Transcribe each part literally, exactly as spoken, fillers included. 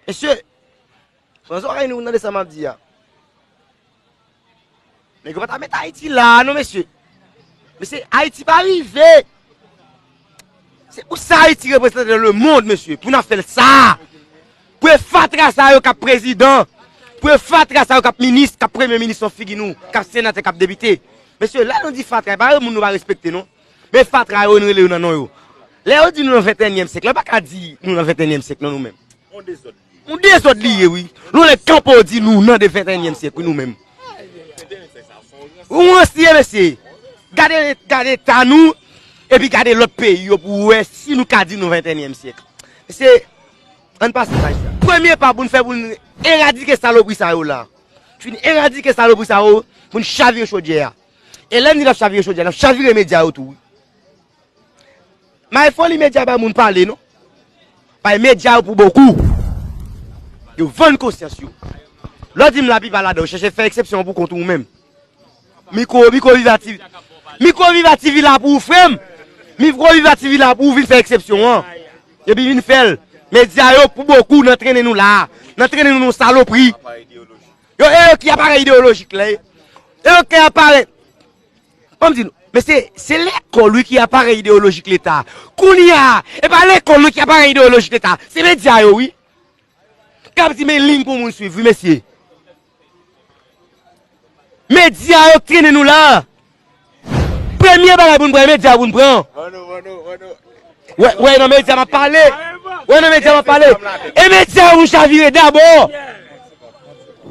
Mesye, pran zòrèy nou pou tande sa m ap di a. Nèg yo pa ta met Ayiti la a non, mesye. Mesye, Ayiti pa rive. Se pou sa Ayiti reprezante nan lemonn, mesye. Pou n ap fè l sa. Pou e fatra sa yo k ap prezidan. Pou e fatra sa yo k ap minis, k ap premye minis nan figi nou, k ap senatè, k ap depite. Mesye, lè nou di fatra, e pa moun nou pa respekte non. Men fatra yo, nou rele yo nan non yo. Lè yo di nou nan ventenyèm syèk la, yo pa ka di nou nan ventenyèm syèk non nou menm. Yon dezòd li ye, wi. Nou lè kanpe w di nou nan de ventenyèm syèk, wi, nou menm. Ou ranse, mesye. Gade, gade eta nou, epi gade lòt peyi yo pou w wè si nou ka di nou ventenyèm syèk. Mesye, ann pase paj sa. Premye pa pou n fè pou n eradike salopri sa yo la. Fin eradike salopri sa yo, pou n chavire chodyè a. E lè n di n ap chavire chodyè a, n ap chavire medya yo tou, wi. May fò li medya bay moun pale non. Bay medya yo pou bokou. Yo vann konsyans yo. Lè w di m laplipa ladan yo chèche fè eksepsyon pou kont ou menm. Mikwo, Mikwo Viva T V. Mikwo Viva T V la pou ou frè m. Mikwo Viva T V la pou ou vin fè eksepsyon an. Epi vin fè l. Medya yo pou bokou nan trennen nou la. Nan trennen nou nan salopri. Yo, e yo ki aparèy ideyolojik la. E yo ki aparèy Ban m di nou, men se, se lekòl wi ki aparèy ideyolojik Leta. Kounye a, e pa lekòl non ki aparèy ideyolojik Leta. Se medya yo wi. K ap di men liy pou moun swiv wi, mesye. Medya yo k trennen nou la. Premye bagay pou n pran, e medya yo pou n pran. Wè, wè, nan medya m ap pale. Wè, nan medya m ap pale. E medya yo pou n chavire dabò.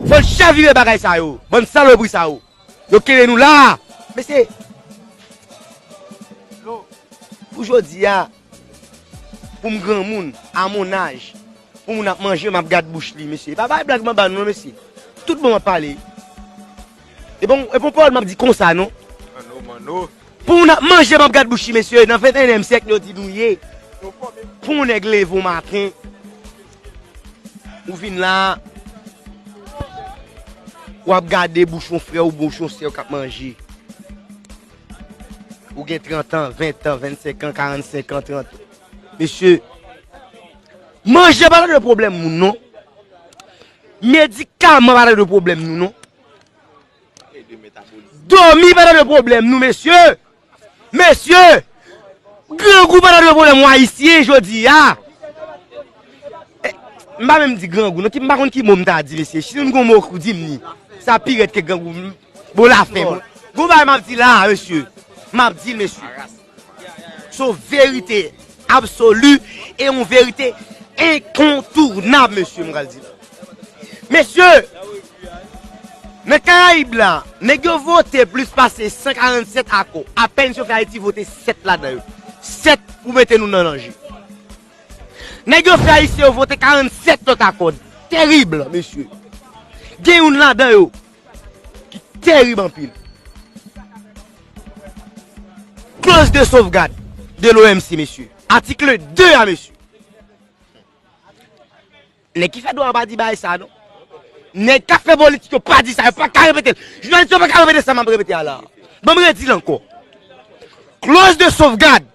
Fò n chavire bagay sa yo. Bann salopri sa yo. Yo kenbe nou la. Mesye, pou jodi a, pou m granmoun, a mon âge, pou moun ap manje, m ap gad bouch li, mesye. E pa bay blag m ap ba nou, non, mesye. Tout bon m ap pale. E bon, e bon pawòl m ap di konsa, non. Pou moun ap manje, m ap gad bouch li, mesye. Nan venteyenyèm syèk, yo di nou ye. Pou yon nèg leve yon maten, ou vin la, w ap gade bouch yon frè w, bouch yon sè w k ap manje. Ou gen trant an, ven an, vennsenk an, karannsenk an, trant an. Mesye, manje pa ta dwe pwoblèm moun, non. Medikaman pa ta dwe pwoblèm nou, non. Dòmi pa ta dwe pwoblèm nou, mesye. Mesye, grangou pa ta dwe pwoblèm w Ayisyen jodi a. E, m pa menm di grangou, non, ki, m pa konn ki mo m ta di, mesye. Si nou gon mo pou di m ni, sa pi rèd ke grangou. Bon, lafen, bon. Gon bagay m ap di la, mesye. M ap di l, mesye. Se yon verite absoli e yon verite enkontounab, mesye, m pral di la. Mesye, nan Karayib la, nèg yo vote plis pase san karannsèt akò. Apèn si yo fè Ayiti vote sèt ladan yo. Sèt pou mete nou nan danje. Nèg yo fè Ayisyen yo vote karannsèt lòt akò. Terib, mesye. Gen youn ladan yo ki terib anpil. Clause de sauvegarde de l'O M C, mesye. Atik de a, mesye. Nèg ki fè dwa yo pa di bagay sa, non. Nèg k ap fè politik yo pa di sa, yo pa ka repete l. Jounalis yo pa ka repete sa m ap repete a la. Ban m redi l ankò. Clause de sauvegarde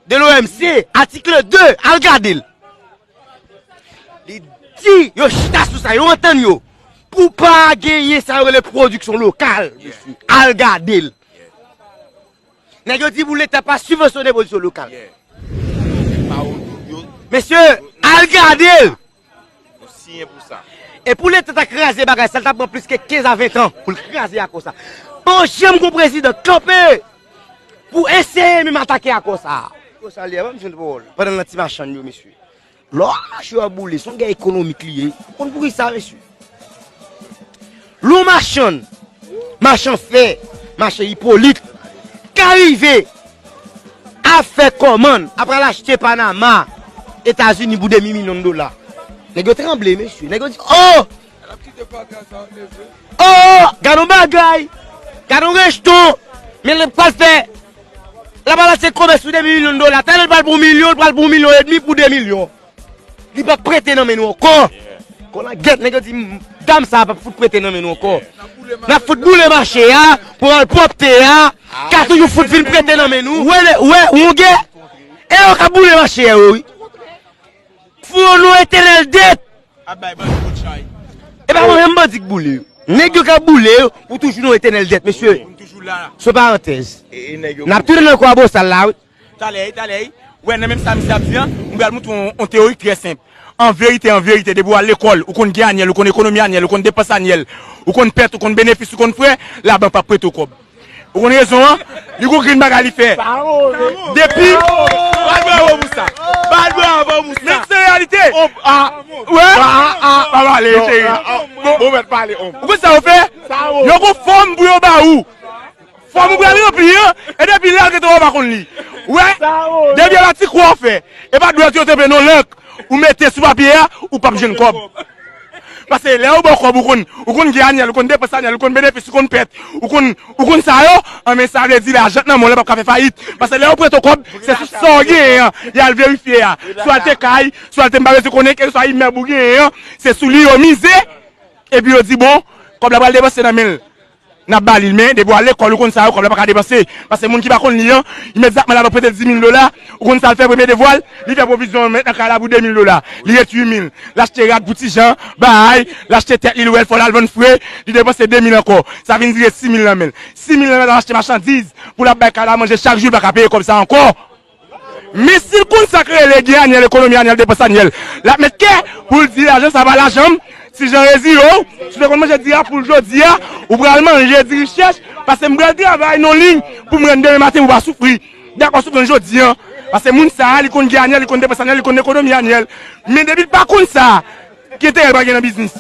de l'O M C, atik de, al gade l. Li di, yo chita sou sa, yo antann yo. Pou pa genyen sa yo rele pwodiksyon lokal, mesye. Al gade l. Nèg yo di pou Leta pa sibvansyone pwodiksyon lokal. Mesye, al gade l. E pou Leta ta kraze bagay sa, l ta pran plis ke kenz a ven an pou l kraze akò sa. Pa janm gon prezidan kanpe pou eseye menm atake akò sa. Yo salye, ban m jwenn pawòl. Pandan l nan ti machann yo, mesye. Lè w mache w ap boule, se yon gè ekonomik li ye. Ou konn poukisa, mesye? Lè w machann, machann fè, machann Ipolit, ka rive ap fè kòmann, ap al achte Panama, Etazini pou de mil milyon dola. Nèg yo tranble, mesye. Nèg yo di, oh! Oh, gad yon bagay! Gad yon rejton! Men l pral fè, l ap al achte komès pou de mil milyon dola. Talè l pral pou yon milyon, l pral pou yon milyon edmi pou de milyon. Li p ap prete nan men nou ankò. Kòlangèt, nèg yo di, dam sa a p ap fout prete nan men nou ankò. N ap fout boule mache a, pou al pwòpte a, ka toujou fout vin prete nan men nou. Wè, wè, wongè, e yo k ap boule mache a, yo, wi. Fou yo non etènèl det. Ap bay bandi kout chay. E pa mwen menm bandi k boule yo. Nèg yo k ap boule yo pou toujou nan etènèl dèt, mesye. Pou toujou la. Se yon parantèz. E, e nèg yo N ap tounen nan kwa bosal la, wi. Talè, talè. Wè, nan menm sa misye ap di an, m pral montre w yon, yon teori trè senp. An verite, an verite, depi w al lekòl, ou konn gen anyèl, ou konn ekonomi anyèl, ou konn depans anyèl, ou konn pèt, ou konn benefis, ou konn frè, labank p ap prete w kòb. Ou konn rezon an? Li gon grenn bagay li fè. Depi. Bat bravo pou sa. Bat bravo pou sa. Men se reyalite. Wè? Pa pale, cheri. Bon, bon, mèt pale, om. Ou konn sa yo fè? Yo gon fòm pou yo ba ou. Fòm ou pral ranpli an, e depi lè l rete w pa konn li. Wè? Depi a la ti kwa w fè. E pa dwèt yo te pe non lank. Ou mete sou papye a, ou p ap jwenn kòb. Paske lè yo ba w kòb, ou konn, ou konn gen anyèl, ou konn depans anyèl, ou konn benefis, ou konn pèt, ou konn, ou konn sa yo, an men sa vle di lajan nan men w la p ap ka fè fayit. Paske lè yo prete w kòb, se sou sa w genyen an, y al verifye a. Swa l te kay, swa l te m pa bezwen konnen, kèlkeswa imèb ou genyen an, se sou li yo mize, epi yo di, bon, kòb la pral depanse nan men l. N ap ba li l, men depi w al lekòl, ou konn sa yo, kòb la pa ka depanse. Paske moun ki pa konn li an, imedyatman labank prete l dis mil dola, ou konn sa l fè premye devwa l, li fè pwovizyon mèt nan kay la pou de mil dola. Li ret uit mil. L achte rad pou ti Jan, bay, l achte tèt li, l wè l fò l al vann fre, li depanse de mil ankò. Sa vin vire sis mil nan men l. Sis mil nan men l ap achte machandiz pou l ap bay kay la manje chak jou, l pa ka peye kòb sa ankò. Men si l konn sa k rele gen anyèl, ekonomi anyèl, depans anyèl, l ap met kè pou l di lajan sa pa lajan m. Ti Jan Rezi yo, si w te konn manje diri a pou l jodi a, ou pral manje diri chèch, paske m pral travay nan liy pou m rann demen maten pou w pa soufri. Dakò, soufrans jodi a. Paske moun sa a, li konn gen anyèl, li konn depans anyèl, li konn ekonomi anyèl. Men depi l pa konn sa, ki enterè l pral gen nan biznis?